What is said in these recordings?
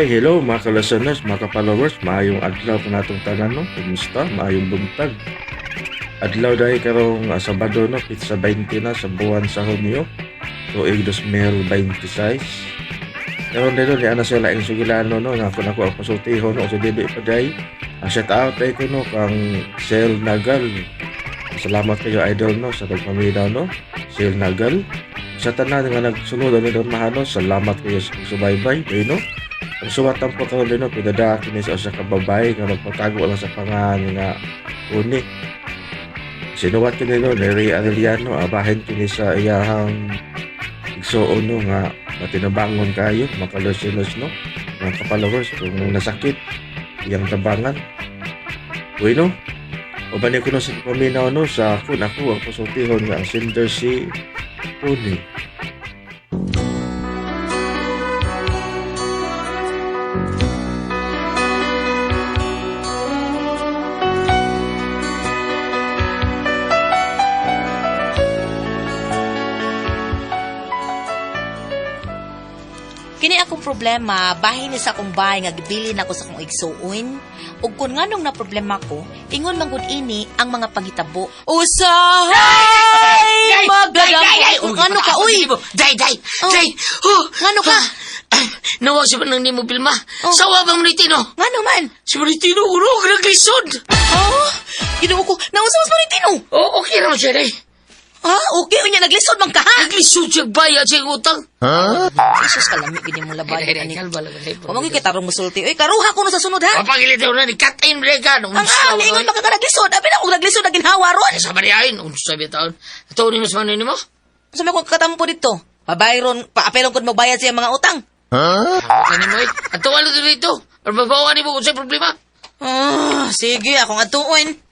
Ay, hello mga ka-listeners, mga ka-followers, maayong adlaw po natong tanan, no? Kumusta? Maayong buntag. Adlaw dahil karong Sabado, no? Pizza 20 na sa buwan sa Hunyo. Tuig 2026. Karon dito ni ana sila ang sugilano, no? Nga ako nako ang pasultihon, no? Sa dili pa day. Ang shout out ay ko, no? Kang Sel Nagal. Salamat kayo, idol, no? Sa pagpaminaw, no? Sel Nagal. Sa tanan nga nagsunod ani no? Salamat kayo sa pagsubaybay, no? Ang suwatan po karon din, no, pinada kini sa usa ka babae nga magpatago lang sa pangan nga uni. Sinuwat kini, no, ni Ray Arellano, abahin kini sa iyahang igsuon, no, nga matinabangon kayo, makalusinos, no, mga ka-followers, kung nasakit iyang tabangan. Bueno, uban ko, no, sa paminaw, no, sa kun ako ang pasultihon nga ang sender si Uni. Kini akong problema, bahin ni sa akong bahay nga gibilin ako sa akong igsuon. Ug kun nganong na problema ko, ingon man gud ini ang mga panghitabo. Usahay magadamo. Ngano ka uy? Day, day, Oh. day. Oh, Ngano ka? Nawa si Manang Nimo Bilma. Oh. Sawa bang Maritino? Ngano man? Si Maritino, urog, naglisod. Oh, Ginoo ko. Naunsa mas Marintino? Oh, okay naman siya, day. Ha? Okay unya naglisod man ka ha? Naglisod siya, bayad siya utang. Jesus kalami gid mo labay Ay, ay, ani. kalba lang, ay, Wa man gyud kay tarong musulti. Uy, karuha ko no sa sunod ha. Mapagilid daw na ni cut-in break ka. Ang ah, niingon man ka ka naglisod. Abi na kung naglisod na ginhawa ron. Ay, sa mariahin, unsa ba taon? Ito ni mas manoy nimo? Unsa may kong katampo dito? Pabayron, paapelon kung magbayad siya mga utang. Ano nimo eh? Ato walo dito. Or babawa nimo unsay problema? Ah, sige, akong atuon.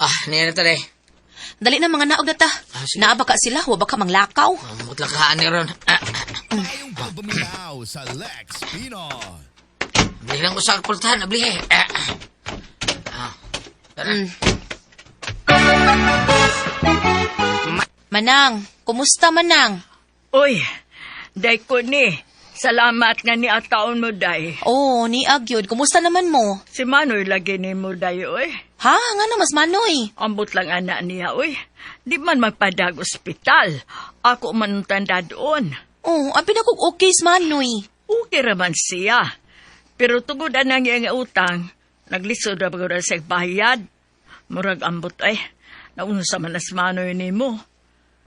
Ah, niya na tali. Dali na mga naog na ta. Ah, sige. Naa ba ka sila, wa ba ka manglakaw? Mutlak haan ni ron. Ah, Tayong pagbuminaw sa Lex Pinoy. Bili lang ko sa pultahan, abli eh. Ah, ah. Tara. Manang, kumusta Manang? Uy, day ko ni. Salamat nga ni ataon mo, day. Oh, ni Agyod, kumusta naman mo? Si Manoy lagi ni mo, day, uy. Ha, nga na mas manoy. Ambot lang anak niya, uy. Di man magpadag ospital. Ako man ang tanda doon. Oh, abi na kog okay si Manoy. Okay raman siya. Pero tugod anang iyang utang, naglisod na bago na siya bayad. Murag ambot ay, naunsa man as Manoy ni mo.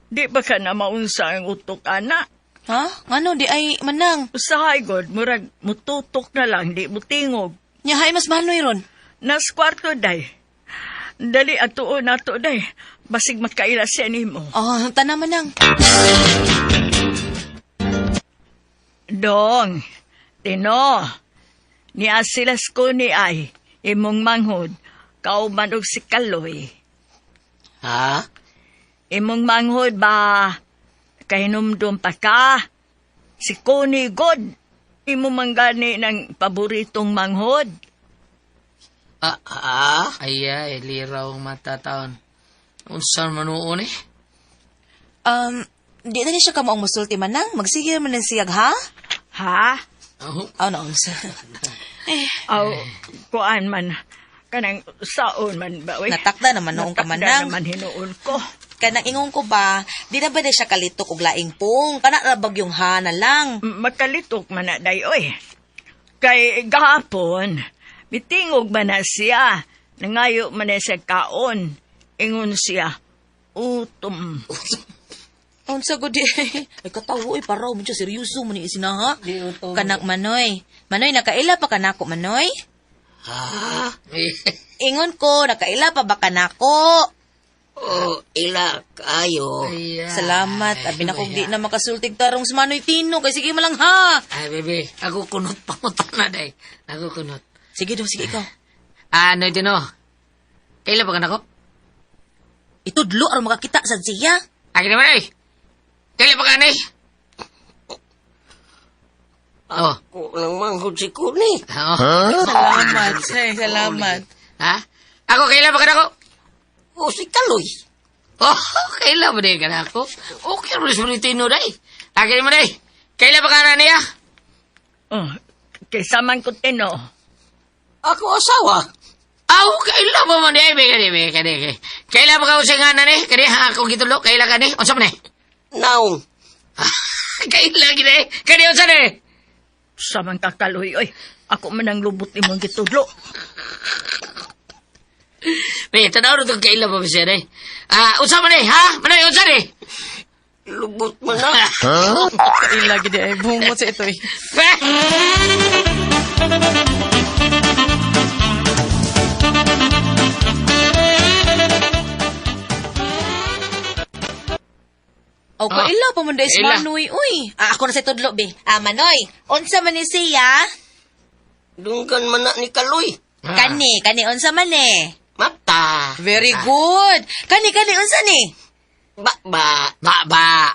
Di ba ka na maunsa ang utok, anak? Ha? Ngano di ay Manang? Usahay god, murag mututok na lang, di mutingog. Nya hay mas manoy ron. Nas kwarto, day. Dali at tuon na to, day. Basig makaila siya nimo. Oh, tana Manang. Dong, Tino, niya silas ko ni ay, imong manghod, kauban og si Kaloy. Ha? Imong manghod ba, kahinumdum pa ka? Si Connie God, imo manggani ng paboritong manghod. Ah, ah? Ay, ay, liraw ang mata taon. Unsa man noon eh? Di na ni siya kamo ang musulti Manang. Magsige man lang siyag ha? Ha? Oh, Oh, no, unsa. Aw, kuan man, kanang saon man ba, uy? Natakda naman noong ka, Natakda Manang. naman hinuon ko. Kanang ingon ko ba, di na ba na siya kalitok og laing pong? Kana ra bagyong ha na lang. Makalitok man na day, oy. Kay gahapon, mitingog man na siya. Nangayo man na siya kaon. Ingon siya, utom. Unsa gud ay katawo ay paraw mo siya seryoso mo ni isina ha. Kanak Manoy. Manoy nakaila pa kanako Manoy? Ha? Ingon ko nakaila pa ba kanako? Oh, ila kayo. Ay, ay. Salamat. Abi na kog di na makasultig tarong sa Manoy Tino kay sige malang ha. Ay, baby, ako kunot pangutan na, day. Ako kunot. Sige daw, sige ikaw. Ah, no, Tino. Kailan ba ka nako? Itudlo aron makakita sad siya. Akin naman, ay. Kailan ba ka, nay? Oh. Ako lang manghod si Kuni. Oh. Salamat. Ay, salamat. Ha? Ako, kailan ba ka nako? Ako si Kaloy. Oh, kaila ba day ka na ako? Okay, rin sa Tino day. Akin mo day. Kaila ba ka na niya? Oh, kaysa man ko Tino. Ako asawa. Aw, kaila ba man day? May kani, may kani. Kaila ba ka sa nga na ni? Kani ha akong gitulo? Kaila ka ni? Unsa man ni? Naong. Kaila gid eh. Kani unsa ni? Sa man ka Kaloy, oy. Ako man ang lubot imong gitudlo. May tanaw ro tong kaila ba siya day? Ah, unsa man ni? Ha? Manoy unsa ni? Lubot man na. Kaila gid ay bungot sa ito eh. O kaila pa man day si Kaila. Manoy uy. Ah, ako na sa tudlo be. Ah, Manoy, unsa man ni siya? Dunggan man na ni Kaloy. Kani, kani unsa man ni? Mata. Very good. Kani kani unsa ni? Ba-ba. Ba ba.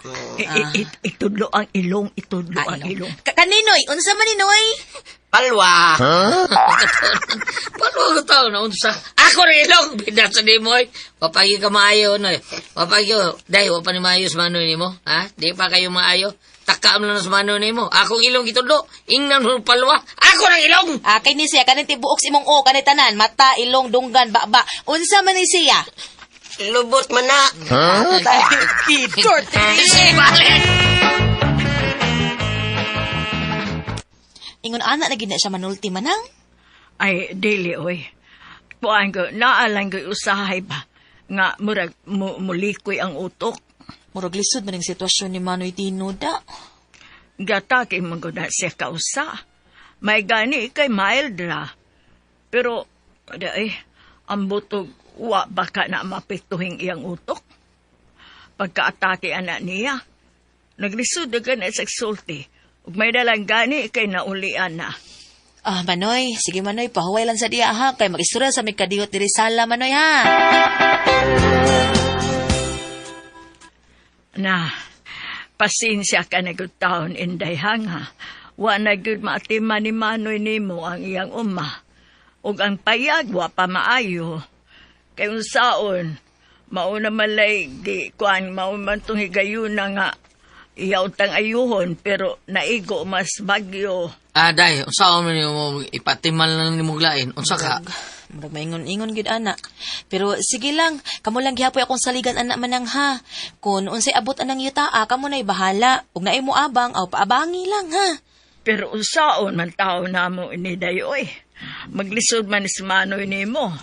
Itudlo ang ilong, itudlo Ah, ang ilong. Kaninoy, unsa man ni Noy? Palwa. Paano ako tao na unsa? Ako rin ilong! Binasa ni mo eh. Wapagi ka maayo, no eh. Wapagi ko. Day, wapa ni maayo sa manoy ni mo. Ha? Di pa kayo maayo. Takaam lang sa manoy ni mo. Akong ilong gitudlo. Ingnan mo palwa. Ako rin ilong! Ah, kay ni siya kaning tibuok sa imong o kani tanan, mata, ilong, dunggan, baba. Unsa man ni siya? Lubot man na. Kidort. Balik! Ingon ana na gid na siya manulti manang. Ay, dili, oy. Kuan ko, naalang ko usahay ba? Nga, murag, mulikoy ang utok. Murag lisod man ang sitwasyon ni Manoy Tino da. Gatake man ko na siya kausa. May gani kay mild ra. Pero, kada eh, ang butog, wa baka na mapituhing iyang utok. Pagka-atake ana niya, naglisod na ka na sa sulti. Ug may dalang gani kay naulian na. Ah, Manoy, sige Manoy, pahuway lang sa diya ha kay mag-istorya sa may kadiyot diri sala Manoy ha. Na, pasensya ka na gud taon, Inday hanga. Wa na gud maatima ni Manoy nimo ang iyang uma. Ug ang payag wa pa maayo. Kay unsaon, mauna malay di kuan mao man tong higayuna nga iya utang ayuhon pero naigo mas bagyo. Ah, day, unsa man nimo ipatimal lang nimo lain. Unsa ka? Murag maingon-ingon gid ana. Pero sige lang, kamo lang gihapoy akong saligan ana manang ha. Kun unsay abot anang yutaa, kamo na'y bahala. Ug naay mo abang, aw paabangi lang ha. Pero unsaon man tao namo ini dayoy. Maglisod man is Manoy nimo.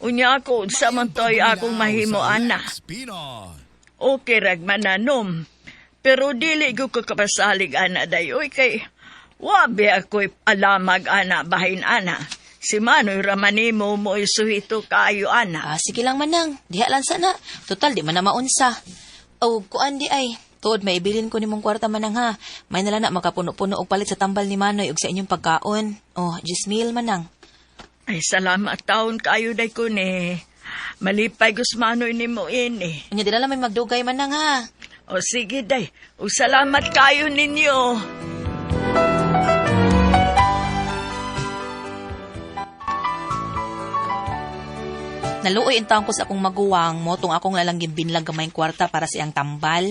Unya ako unsa man toy akong mahimo ana. Pinoy. Okay rag mananom. Pero dili ko kakapasalig ana dayoy kay wabi ako'y alamag ana bahin ana. Si Manoy ramanimo mo isuhito kaayo ana. Ah, sige lang manang, diha lang sana. Total di man na maunsa. O kuan di ay. Tuod maibilin ko nimong kwarta manang ha. May nala na makapuno-puno og palit sa tambal ni Manoy ug sa inyong pagkaon. Oh, 10,000 manang. Ay salamat taon kaayo day ko ni. Malipay gus Manoy nimo ini. Unya di na lang may magdugay manang ha. O sige day, ug salamat kayo ninyo. Naluoy in taon ko sa akong maguwang mo tong akong lalang gimbinlag gamayng kwarta para sa iyang tambal.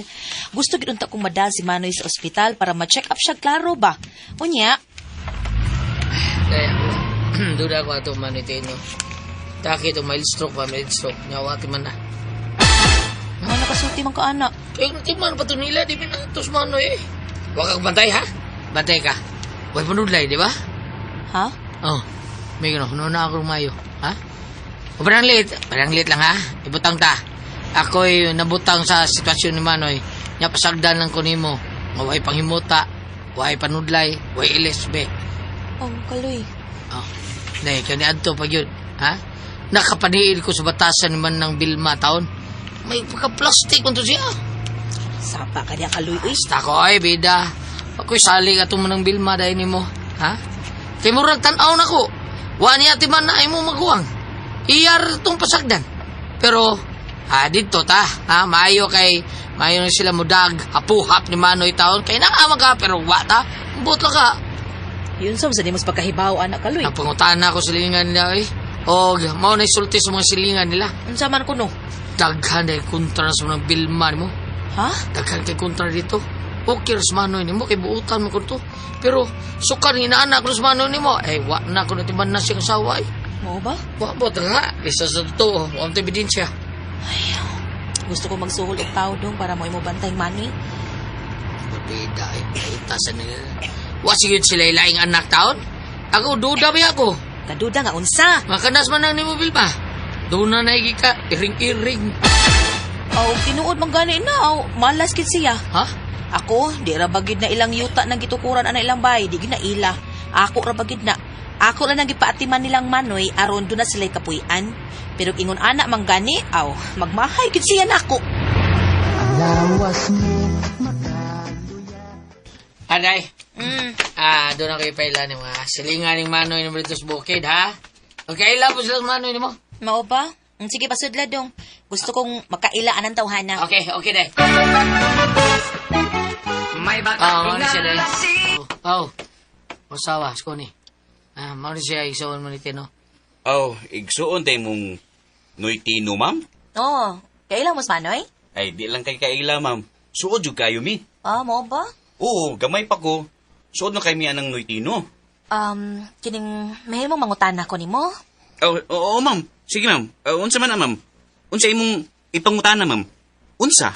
Gusto gid unta kong madal si Manoy sa ospital para ma-check up siya klaro ba. Unya, Kaya, duda ko ato manitino. Taki ito, mild stroke pa, mild stroke. Nyawa, man na. ano nakasulti man ka anak. Kaya timan pa to nila, di binatos mano eh. Huwag kang bantay ha? Bantay ka. Huwag panudlay, di ba? Ha? Oh, may gano'n. Noon na ako rumayo. Ha? O parang liit lang ha? Ibutang ta. Ako'y nabutang sa sitwasyon ni Manoy. Nya pasagdan lang ko nimo. Nga way panghimuta, way panudlay, way ilis be. Oh, kaloy. Oh. Nay, kani adto pa gyud, ha? Nakapaniil ko sa batasan ni man ng Bilma taon. May pagka-plastic man to siya. Sapa ka niya kaloy uy. Basta ko ay bida. Ako'y salig atong manang Bilma dahil nimo, ha? Kay murag tan-aw na ko. Wa niya ti man na imo maguwang. Iyar tong pasagdan. Pero ha didto ta, ha maayo kay maayo na sila mudag, hapuhap ni Manoy taon kay naama ka pero wa ta. Butla ka. Yun sa di mas pagkahibaw anak kaloy. Ang pangutana ko sa lingan nila eh. Og mao na sulti sa mga silingan nila. Unsa man kuno? Daghan dahil kontra sa mga Bilma nimo. Ha? Daghan kay kontra dito. Okay ras manoy nimo kay buutan mo kunto. Pero sukar nga inaanak ras manoy nimo, eh wa na kuno timan na siyang asawa eh. Mao ba? Wa ba nga? Isa sa totoo, wa man ebidensya. Gusto ko magsuhol og tao dong para mo imo bantay mani. Pabida eh, kaitasan nila. Wa sigud sila ilaing anak taon. Ako duda ba ako? Kaduda nga unsa? Makanas man ang nimo Bilma. Doon na naigi ka, iring-iring. Aw, tinuod man gani na, aw, malas kid siya. Ha? Ako, di ra bagid na ilang yuta nang gitukuran ana ilang bahay, di gid na ila. Ako ra bagid na. Ako ra nang gipaatiman nilang manoy aron do na sila'y kapuy-an. Pero ingon ana man gani, aw, magmahay gid siya nako. Aday. Ah, doon ako ipaila ni mga silingan ng manoy ni Britos Bukid, ha? Okay, ila po sila sa manoy nimo. Mao ba? Sige pasudla dong. Gusto kong makaila anang tawhana. Okay, okay, day. May bata oh, siya, day. Oh, oh. Usawa, sko ni. Ah, mao ni siya igsuon mo ni Tino. Oh, igsuon tay mong Noytino, ma'am? Oo, kaila mo sa manoy? Ay, di lang kay kaila, ma'am. Suod jud kayo mi. Ah, mao ba? Oo, gamay pa ko. Suod na kay mi anang Noytino. Kining mahimong mangutana ko nimo. Oh, oo, ma'am. Sige, ma'am. Unsa man na, ma'am? Unsa imong ipangutana, ma'am? Unsa?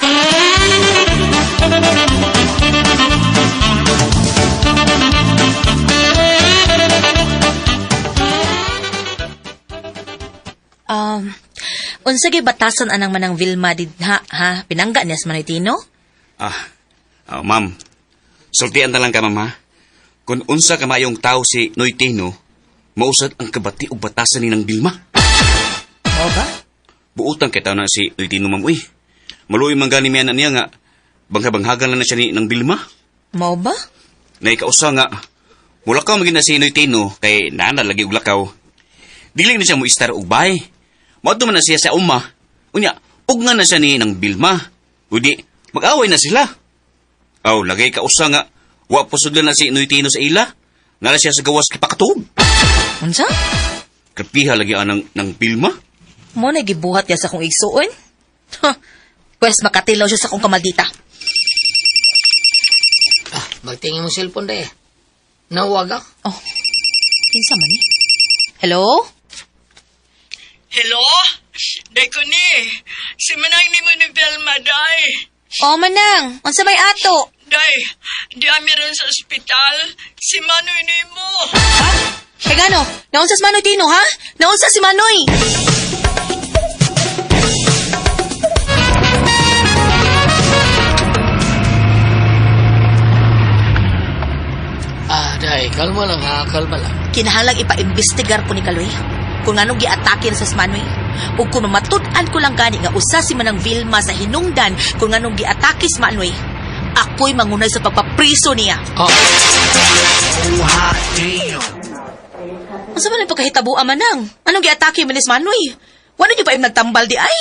Unsa gyud batasan anang manang Vilma didha ha? Pinangga niya sa Manoy Tino? Ah, oh, ma'am. Sultian na lang ka, ma'am, ha? Kung unsa ka mayong tao si Noytino, mausad ang kabati o batasan ni ng Bilma. Mao ba? Buutan kay tao na si Noytino, ma'am. Uy, maluoy man gani miya na niya nga, bangha-banghagan lang na siya ni ng Bilma. Mao ba? Naikausa nga, mulakaw magin na si Noytino kay naana lagi og lakaw. Dili na siya mo istar og bay. Moadto man na siya sa uma. Unya, ug nga na siya ni ng Bilma. Udi, mag-away na sila. Aw, lagay kausa nga, wa pusod na si Noytino sa ila. Nara siya sa gawas kay pakatog. Unsa? Kapiha lagi anang ng Bilma. Mo na gibuhat niya sa akong igsuon? Ha. Pwes makatilaw siya sa akong kamaldita. Ah, magtingin mo cellphone day. Nawag ah. Oh. Kinsa man ni? Hello? Hello? Day ko ni. Si Manang ni mo ni Vilma, day. Oh, manang, unsa may ato? Day, di ami ron sa ospital. Si Manoy ni mo. Ha? Kay gano? Naunsa si Manoy Tino, ha? Naunsa si Manoy? Ah, day, kalma lang ha, kalma lang. Kinahanglang ipaimbestigar ko ni Kaloy kung anong giatake na sa Manoy. Ug kung matud-an ko lang gani nga usa si Manang Vilma sa hinungdan kung anong giatake si Manoy, ako'y mangunay sa pagpapriso niya. Oh, Unsa man ang pagkahitabo, Manang? Anong giatake man ni si Manoy? Wala niyo pa yung nagtambal di ay?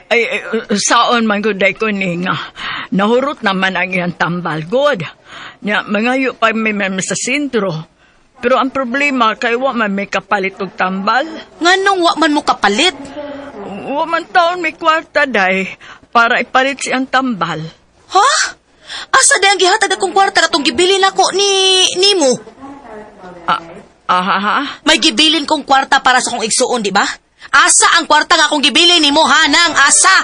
Ay, ay, saon man gud day ko ni nga. Nahurot naman ang iyang tambal god. Nya mangayo pa may mem sa sentro. Pero ang problema kay wa man may kapalit og tambal. Nganong wa man mo kapalit? Wa man taon may kwarta day para ipalit siyang tambal. Ha? Asa di ang gihatag akong kwarta katong gibilin ako ni nimo? Ah, aha, ha? May gibilin kong kwarta para sa akong igsuon, di ba? Asa ang kwarta nga akong gibilin nimo, ha, nang asa?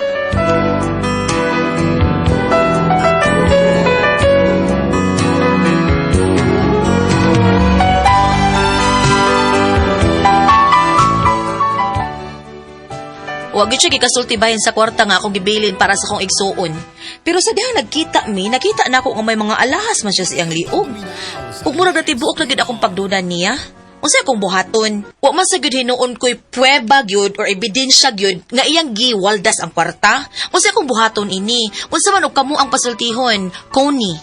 Wag gyud siya gikasulti bahin sa kwarta nga akong gibilin para sa akong igsuon. Pero sa dihang nagkita mi, nakita na ako nga may mga alahas man siya sa iyang liog. Ug murag natibuok na gyud akong pagduda niya. Unsa akong buhaton? Wa man sa gyud hinuon ko'y pruweba gyud or ebidensya gyud nga iyang giwaldas ang kwarta. Unsa akong buhaton ini? Unsa man og kamo ang pasultihon? Coney.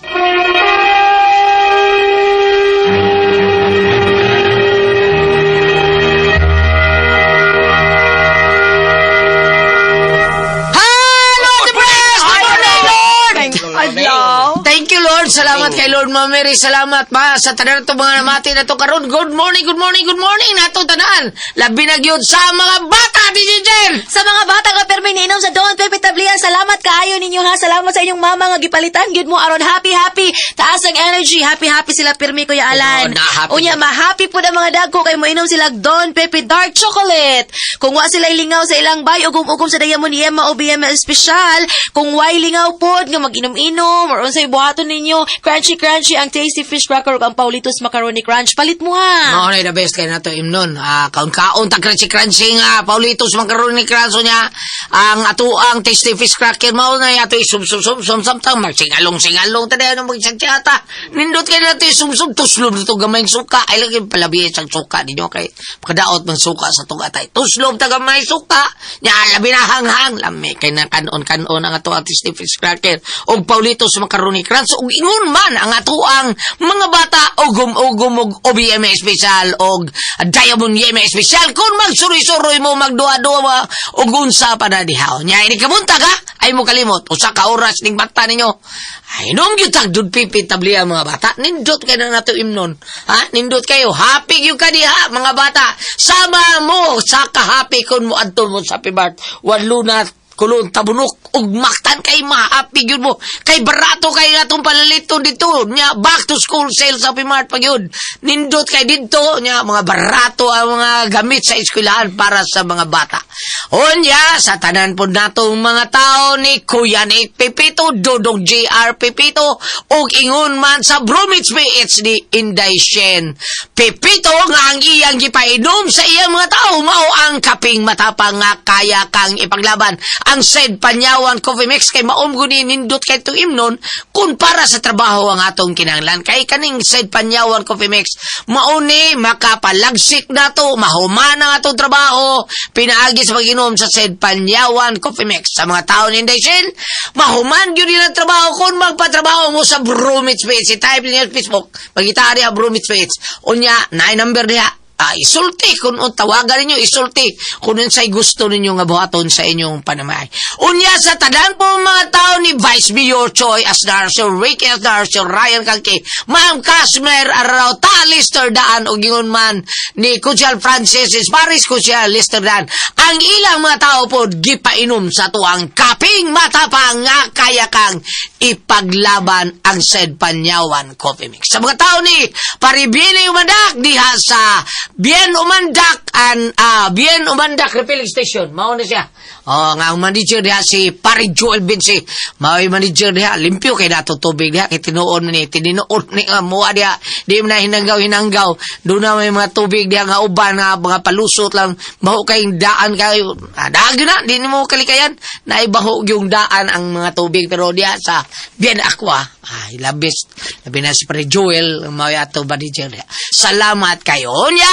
Hello, the press! Good morning, Lord! Adlaw. Thank you, Lord, Salamat kay Lord Ma'am Mary. Salamat ba sa tanan to mga namati na to karon. Good morning, good morning, good morning nato tanan. Labi na gyud sa mga bata, DJ Jen. Sa mga bata nga permi niinom sa Don Pepe Tablian, salamat kaayo ninyo ha. Salamat sa inyong mama nga gipalitan gyud mo aron happy happy. Taas ang energy, happy happy sila pirmi, Kuya Alan. Oo, na happy. Unya ma-happy pud ang mga dagko kay moinom sila Don Pepe Dark Chocolate. Kung wa sila lingaw sa ilang bay ugom-ugom sa Diamond Yema o BM espesyal, kung way lingaw pod nga mag-inom-inom or unsay buhaton ninyo, crunchy crunchy ang Tasty Fish Cracker ug ang Paulitos Macaroni Crunch. Palit mo ha. Mao na the best kay nato imnon. Ah, kaon-kaon ta crunchy crunchy nga Paulitos Macaroni Crunch niya ang ato ang Tasty Fish Cracker mao na ato isub-sub sub samtang magsingalong-singalong ta dayon magsatsata. Nindot kay nato isub-sub tuslob nito gamay suka. Ay lagi palabi sa suka ninyo kay pagkadaot man suka sa tong atay. Tuslob ta gamay suka. Nya labi na hanghang lami kay na kanon-kanon ang ato ang Tasty Fish Cracker og Paulitos Macaroni Crunch ug ingon man ang ato ang mga bata ugom-ugom og OBM espesyal og Diamond Yeme espesyal kung magsuroy-suroy mo magduha-duha mo og unsa pa na diha. Nya ini kabuntag ha, ay mo kalimot usa ka oras ning bata ninyo. Ay inom gyud tag Don Pepe Tablia mga bata. Nindot kay na nato imnon. Ha? Nindot kayo. Happy gyud ka diha mga bata. Sama mo sa ka-happy kun mo adto mo sa Happy Mart. Walo na Kulon Tabunok ug Mactan kay ma-happy gyud mo kay barato kay atong palaliton dito nya back to school sale sa Happy Mart pa gyud nindot kay didto nya mga barato ang mga gamit sa eskwelahan para sa mga bata. Unya sa tanan pod natong mga tao ni Kuya Nick Pepito, Dodong JR Pepito ug ingon man sa Bromits PhD Inday Shen Pepito nga ang iyang gipainom sa iyang mga tao mao ang kaping matapang nga kaya kang ipaglaban ang said Panyawan Coffee Mix kay maom guni nindot kay itong imnon kung para sa trabaho ang atong kinahanglan kay kaning said Panyawan Coffee Mix mauni makapalagsik nato mahuman ang atong trabaho pinaagi sa pag-inom sa said Panyawan Coffee Mix. Sa mga tao ni Inday Shen, mahuman gyud nilang trabaho kung magpatrabaho mo sa Bromits PH. I-type niyo sa Facebook, magita diha Bromits PH. Unya naay number diha. Ah, isulti kung tawagan ninyo, isulti kung unsay gusto ninyo nga buhaton sa inyong panamay. Unya sa tanan po mga tao ni Vice Mayor Choi Asnar, Sir Ricky Asnar, Sir Ryan Kangki, Ma'am Casmer Arao, Ta Lister Daan o gingon man ni Kusyal Francis Paris Kusyal Lister Daan. Ang ilang mga tao po gipainom sa tuang kaping matapang nga kaya kang ipaglaban ang said Panyawan Coffee Mix. Sa mga tao ni Paribini Umandak diha sa Bien Umandak and Bien Umandak Refilling Station. Mao na siya. Oh, nga ang manager diha si Pare Joel Vinci. Mao yung manager diha, limpyo kay dato tubig diha kay tinuon ni tinuon ni nga muha diha. Di man na hinanggaw hinanggaw. Doon na may mga tubig diha nga uban nga mga palusot lang baho kay daan kayo. Ah, daan gyud na di nimo kalikayan. Naibaho yung daan ang mga tubig pero diha sa Bien Aqua, ay labis labi na si Pare Joel mao ato manager diha. Salamat kayo. Unya,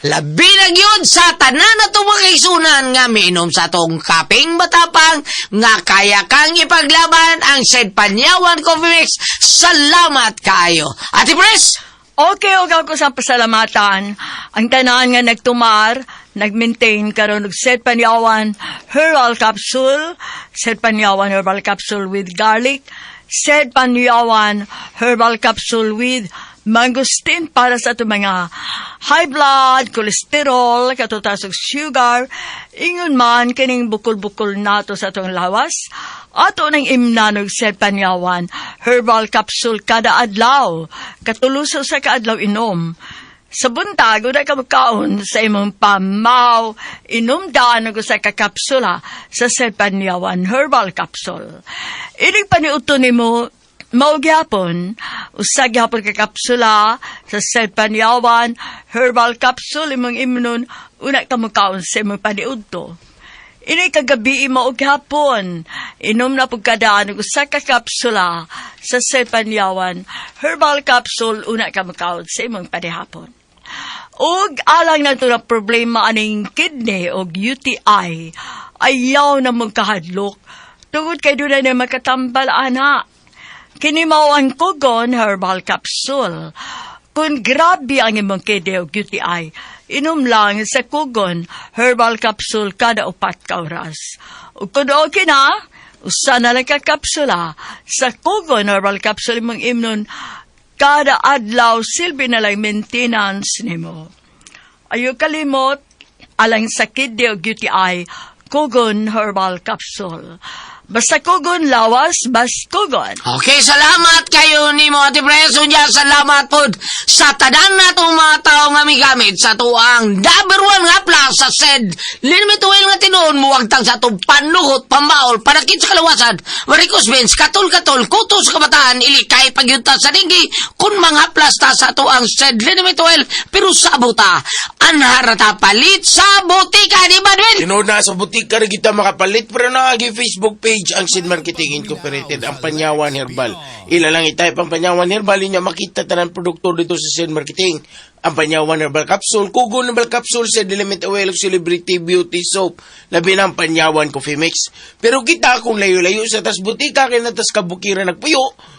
labi na gyud sa tanan na itong mga kaigsunan nga miinom sa atong kaping matapang nga kaya kang ipaglaban ang said Panyawan Coffee Mix. Salamat kayo. Ate Pres! Okay, og ako sa pasalamatan. Ang tanan nga nagtumar, nag-maintain karon og Said Panyawan Herbal Capsule, Said Panyawan Herbal Capsule with garlic, Said Panyawan Herbal Capsule with mangosteen para sa atong mga high blood, cholesterol, katutas og sugar, ingon man kining bukol-bukol nato sa atong lawas, ato nang imnan og Said Panyawan Herbal Capsule kada adlaw, katuluso sa kaadlaw inom. Sa buntag, una ka magkaon sa imong pamaw, inom daan og usa ka kapsula sa Said Panyawan Herbal Capsule. Inig paniuto nimo, mao gyapon, usa gyapon ka kapsula sa Said Panyawan Herbal Capsule imong imnon, una ka mokaon sa imong paniudto. Ini kagabi mao gyapon, inom na pud kadaan og usa ka kapsula sa Said Panyawan Herbal Capsule, una ka mokaon sa imong panihapon. Ug alang na na problema aning kidney og UTI, ayaw na mong kahadlok tungod kay doon na makatambal ana. Kini mao ang Kugon Herbal Capsule. Kung grabe ang imong kidney og UTI, inom lang sa Kugon Herbal Capsule kada 4 ka oras. Ug kung okay na, Usa na lang ka kapsula sa Kogon Herbal Capsule imong imnon kada adlaw silbi na lang maintenance nimo. Ayo kalimot alang sa kidney ug UTI, Kogon Herbal Capsule. Basta Kogon lawas, bas Kogon. Okay, salamat kayo ni mo, Ate Pres. Unya, salamat po sa tanan na itong mga tao nga migamit sa tuang number one nga plus sa said linimit oil nga tinuon muwagtang sa atong panuhot, pambaol, panakit sa kalawasan, varicose veins, katol-katol, kuto sa kabataan, ilikay pagyunta sa dinggi, kung mga plasta sa tuang said linimit oil, pero sa buta, anharata palit sa butika ni Manuel. Tinuod na sa butika rin kita makapalit pero naagi Facebook page ang Sid Marketing Incorporated ang Panyawan Herbal. Ila lang itype ang Panyawan Herbal inya makita tanan produkto dito sa Sid Marketing. Ang Panyawan Herbal Capsule, Kugon Herbal Capsule, Sid Element Oil, ug Celebrity Beauty Soap. Labi na ang Panyawan Coffee Mix. Pero kita kung layo-layo sa tas butika kay na tas kabukiran nagpuyo,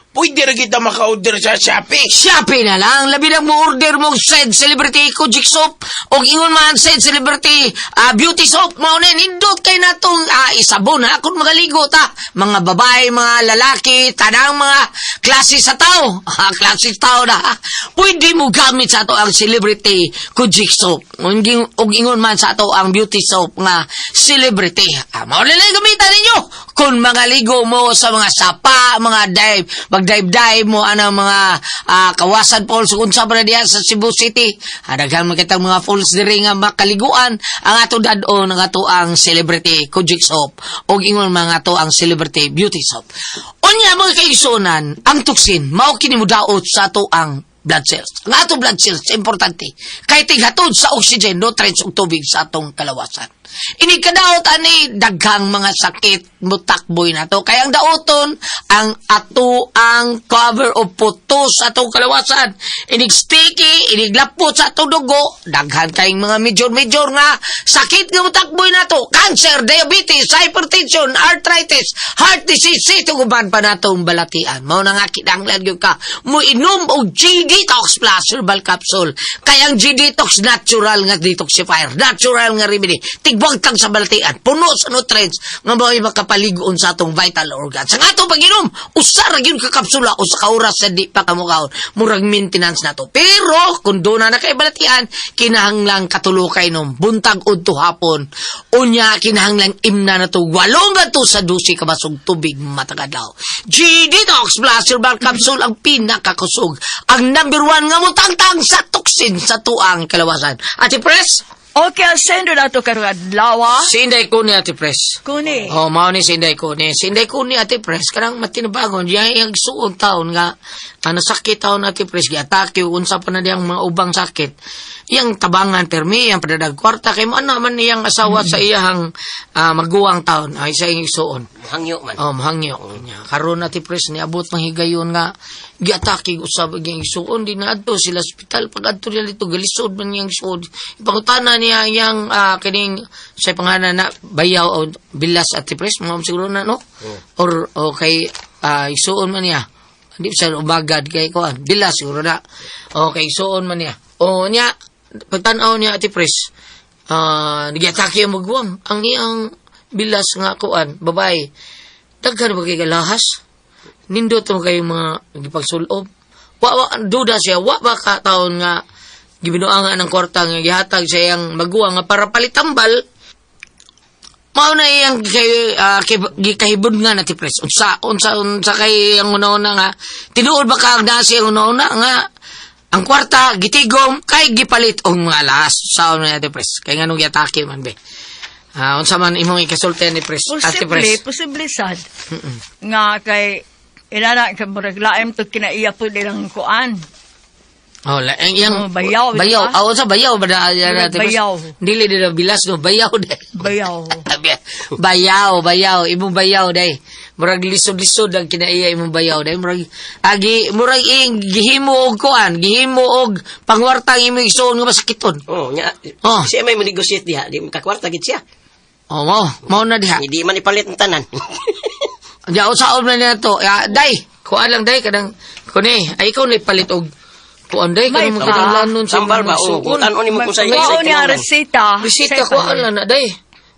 pwede ra kita maka-order sa Shopee. Shopee na lang. Labi na mo order mo said celebrity Kojic soap o ingon man said celebrity beauty soap mao na nindot kay natong isabon ha kung magaligo ta mga babae mga lalaki tanang mga klase sa tao ha, klase sa tao na ha. Pwede mo gamit sa ato ang celebrity Kojic soap ug ingon man sa ato ang beauty soap nga celebrity mao na lang gamitan ninyo kung mga ligo mo sa mga sapa, mga dive, mag-dive-dive mo anang mga kawasan falls kung unsa pa na diyan sa Cebu City. Daghan man kitang mga falls diri nga makaliguan ang ato dad-on ang ato ang celebrity Kojic soap ug ingon mga ato ang celebrity beauty soap. Unya mga kaigsuonan, ang toxin mao kini modaot sa ato ang blood cells. Ang ato blood cells importante kay tighatod sa oxygen, nutrients ug tubig sa atong kalawasan. Ini kadaot ani daghang mga sakit mutakboy nato. Kaya ang daoton ang ato ang cover o puto sa atong kalawasan. Inig sticky, inig lapot sa atong dugo, daghan kayong mga major-major nga sakit nga mutakboy nato. Cancer, diabetes, hypertension, arthritis, heart disease, ito uban pa natong balatian. Mao na nga kinahanglan gyud ka mo inom og G-Detox Plus Herbal Capsule. Kaya ang G-Detox natural nga detoxifier, natural nga remedy. Tigwagtang sa balatian, puno sa nutrients nga mao'y makapaligon sa atong vital organs. Ang atong pag-inom, usa ra gyud ka kapsula usa ka oras sa di pa kamukaon. Murag maintenance nato. Pero kung doon na kay balatian, kinahanglang katulo ka inom buntag udto hapon. Unya kinahanglang imna na to 8 ngadto sa 12 ka basog tubig matag adlaw. G-Detox Plus Herbal Capsule ang pinakakusog. Ang number one nga mutangtang sa toxin sa tuang kalawasan. Ate Pres, Okay, sendo na to karong adlaw. Si Inday ko ni Ate Pres. Kuni. Oh, mao ni si Inday ko ni. Si Inday ko ni Ate Pres kanang matinabagon diya iyang suon taon nga ano sakit taon Ate Pres giatake ug unsa pa na diyang mga ubang sakit. Iyang tabangan permi iyang padadag kwarta kay mo ana man iyang asawa sa iyang maguwang taon ay sa iyang suon. Hangyo man. Oh, mahangyo. Nya karon Ate Pres niabot mang higayon nga giatake usab ang isuon di na adto sila ospital pag adto nila dito galisod man niyang isuon. Ipangutana niya iyang kining sa pangalan na Bayaw o Bilas Ate Pres mga siguro na no or o kay isuon man niya. Hindi sa umagad kay kuan Bilas siguro na. Okay, isuon man niya. O niya pagtan-aw niya Ate Pres giatake ang maguwang ang iyang bilas nga kuan babae daghan ba kay galahas nindot mo kayo mga gipagsulob wa, wa duda siya wa ba ka taon nga gibinuangan ng kwarta nga gihatag sa iyang maguwang nga para palitambal mao na iyang kay gikahibon nga na ti Pres unsa unsa unsa kay ang una-una nga tinuod ba ka ang naa siya ang una-una nga ang kwarta gitigom kay gipalit og mga alahas sa una ni Pres kay nganong giatake man be unsa man imong ikasulti ni Pres Ate Posible, Pres posible sad. Nga kay inana kay murag laim to kinaiya po nilang kuan. Oh, la, ang iyang Oh, bayaw, di bayaw. ba? Ah, unsa bayaw ba na Murag Ate Pres? bayaw. Dili dili bilas no, bayaw de. Bayaw. Bayaw, bayaw, imong bayaw day. Murag lisod-lisod ang kinaiya imong bayaw day. Murag agi murag ing gihimo og kuan, gihimo og pangwarta ang imong igsoon nga masakiton. Oh, nya. Oh. Siya may mo-negotiate diha, di makakwarta gid siya. Oh, mao, mao na diha. Hindi man ipalit ang tanan. Diya usaon na niya to. Ya, day, kuan lang day kanang kuni, ay ikaw na ipalit og kuan day May kanang pa. makitang sa Tambal imong ba? Oh, igsoon. kung tan-on nimo kung sa Mao niya resita. Bisita Sa ko ala na day.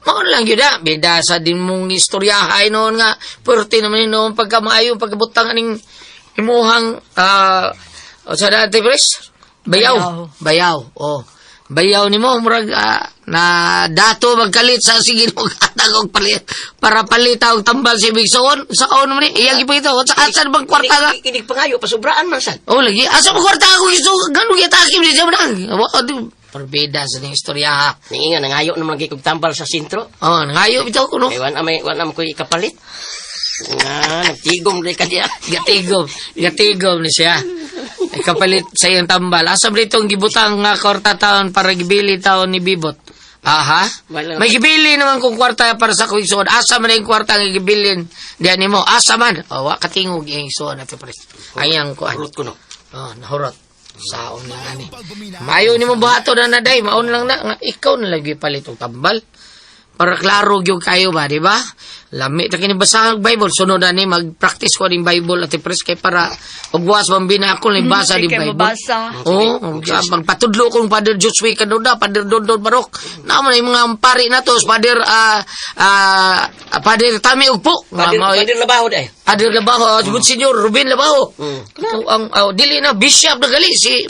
Mao lang yun na. Bida sa din mong istoryahay noon nga. Pwerte naman yun noon pagka maayo pagkabutang aning imuhang o sa dati pres? Bayaw. Bayaw. Oh. Bayaw nimo murag na dato magkalit sa sige mo katag og palit para palita og tambal sa ibig saon saon man ni iyang ipakita sa asa bang kwarta nga. Inig pangayo, pasubraan man sad. Oh, lagi. Asa mo kwarta ako gusto? Ganun kita akim di siya manang. Wa di Parbida sa ning istorya ha. Niinga, nangayo naman lagi kog tambal sa sentro. Oh, nangayo bitaw ko no. Kay wan amay, wan am ko'y ikapalit. Nga, nagtigom rin ka diya. Gatigom, gatigom ni siya. Ay kapalit sa iyang tambal. Asa ba itong gibutang nga kwarta taon para gibili taon ni Bibot? Aha. Wala. May gibili naman kung kwarta para sa kuigsoon. Asa man ang kwarta nga gibilin diyan nimo? Asa man? Oh, wa katingog iyang igsoon ate pres. Ayang kuan. Rut ko no. Oh, nahurot. Saon na ani. Mayo nimo buhato na na day, maon lang na nga ikaw na lagi palit og tambal. Para klaro gyud kayo ba, di ba? Lami ta kini basahan og Bible, sunod ani mag-practice ko ning Bible ate pres kay para ugwas bambina ako ni basa Di di kay Bible. mabasa. Oo, magpatudlo kong Father Joshua Kanuda, Father Dondon Barok. Naman yung mga pari na to, Father Father Tami Ugpo. Padir, padir labaho day. Father Labaho, Monsignor Ruben Labaho. Ito ang dili na bishop na gali si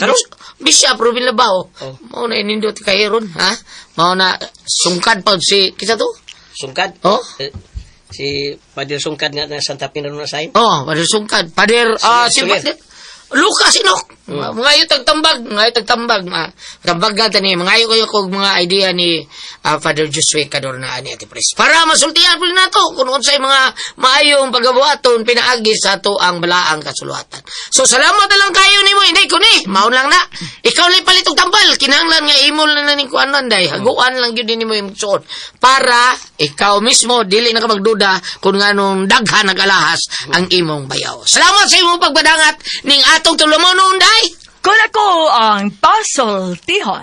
Bishop Ruben Labaho. Oh. Mao na inindot kay ron, ha? Mao na sungkad pa si kita to? Sungkad. Oh. Eh, si Padir Sungkad nga na Santa Pina na sign. Oh, Father Sungkad. Father si Sulit. Father Lucas Inok. Mga ayo tagtambag, mga ayo tagtambag, mga tambag gata ni mga ayo kayo kog mga idea ni Father Josue Cadorna ani ati pres. Para masultihan pud nato kung unsay mga maayong pagabuhaton pinaagi sa ato ang balaang kasuluatan. So salamat na lang kayo nimo inday ko ni. Maon lang na. Ikaw lang palit og tambal kinahanglan nga imol na na ning kuanan day. Haguan lang gyud nimo imong suot para ikaw mismo dili na ka magduda kung nganong daghan nag-alahas ang imong bayaw. Salamat sa imong pagpadangat ning atong tulumonon day. Kung ako ang pasultihon.